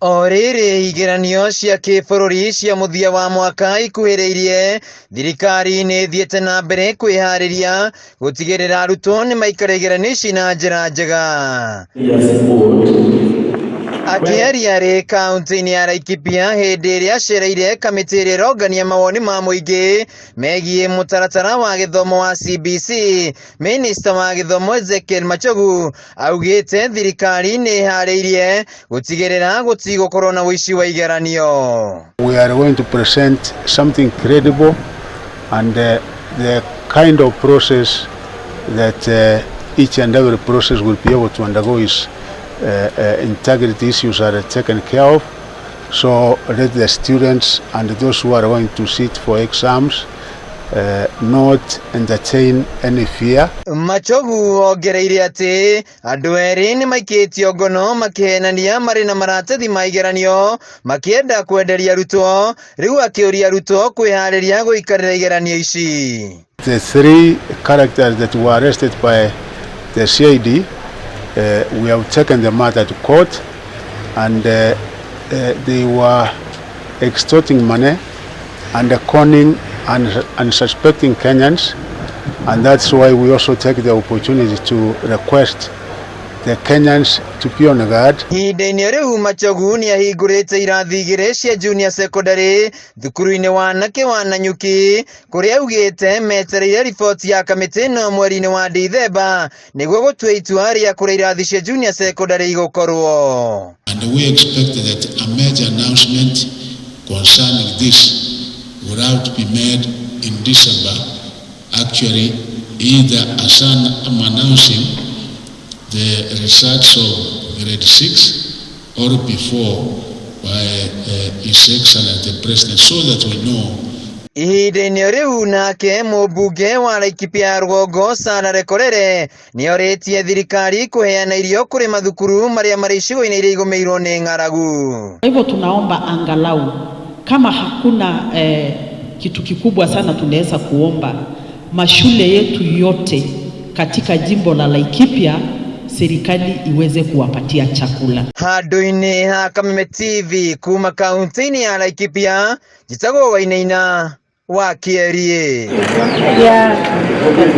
O rĩrĩ igeranio cia kĩbũrũri cia mũthia wa mwaka ikuhĩrĩirie, thirikari nĩ ĩthiĩte na mbere kwĩharĩria gũtigĩrĩra arutwo nĩ maikara igeranio ici na njĩra njega. Akĩaria arĩ kaunti-inĩ ya Laikipia hĩndĩ ĩrĩa acereire kamĩtĩ ĩrĩa ĩrongania mawoni ma mũingĩ megiĩ mũtaratara wa gĩthomo wa CBC, Minista wa gĩthomo Ezekiel Machogu augĩte thirikari nĩ ĩharĩirie gũtigĩrĩra gũtigũkorwo na ũici wa igeranio. We are going to present something credible and the kind of process that each and every process will be able to undergo is integrity issues are taken care of. So let the students and those who are going to sit for exams not entertain any fear. Machogu ongereire atĩ andũ erĩ nĩ maikĩtio ngono makĩhenania marĩ na maratathi ma igeranio makĩenda kwenderia arutwo, rĩu akĩũria arutwo kwĩharĩria gũikarĩra igeranio ici. The three characters that were arrested by the CID, we have taken the matter to court and they were extorting money and conning unsuspecting Kenyans, and that's why we also take the opportunity to request the Kenyans to be on guard. Ihinda-inĩ rĩu Machogu nĩ ahingũrĩte irathi igĩrĩ cia junior secondary thukuru-inĩ wa anake wa Nanyuki kũrĩa augĩte metereire riboti ya kamĩtĩ ĩno mweri-inĩ wa Dithemba nĩguo gũtua itua rĩa kũrĩa irathi cia junior secondary igũkorwo. And we expect that a major announcement concerning this will have to be made in December, actually either as I'm announcing the results of grade 6 or before by His Excellency the President, so that we know. Ihinda-inĩ rĩu nake mũmbunge wa Laikipia ya rũgongo Sarah Lekorere nĩorĩtie thirikari kũheana irio kũrĩ mathukuru marĩa marĩ icigo-inĩ iria igũmĩirwo nĩ ng'aragu. Kwa hivyo tunaomba angalau kama hakuna kitu kikubwa sana tunaweza kuomba mashule yetu yote katika jimbo la Laikipia serikali iweze kuwapatia chakula. Handũ-inĩ ha Kameme TV kuma kaunti-inĩ ya Laikipia, njĩtagwo Wainaina wa Kĩerie. Yeah.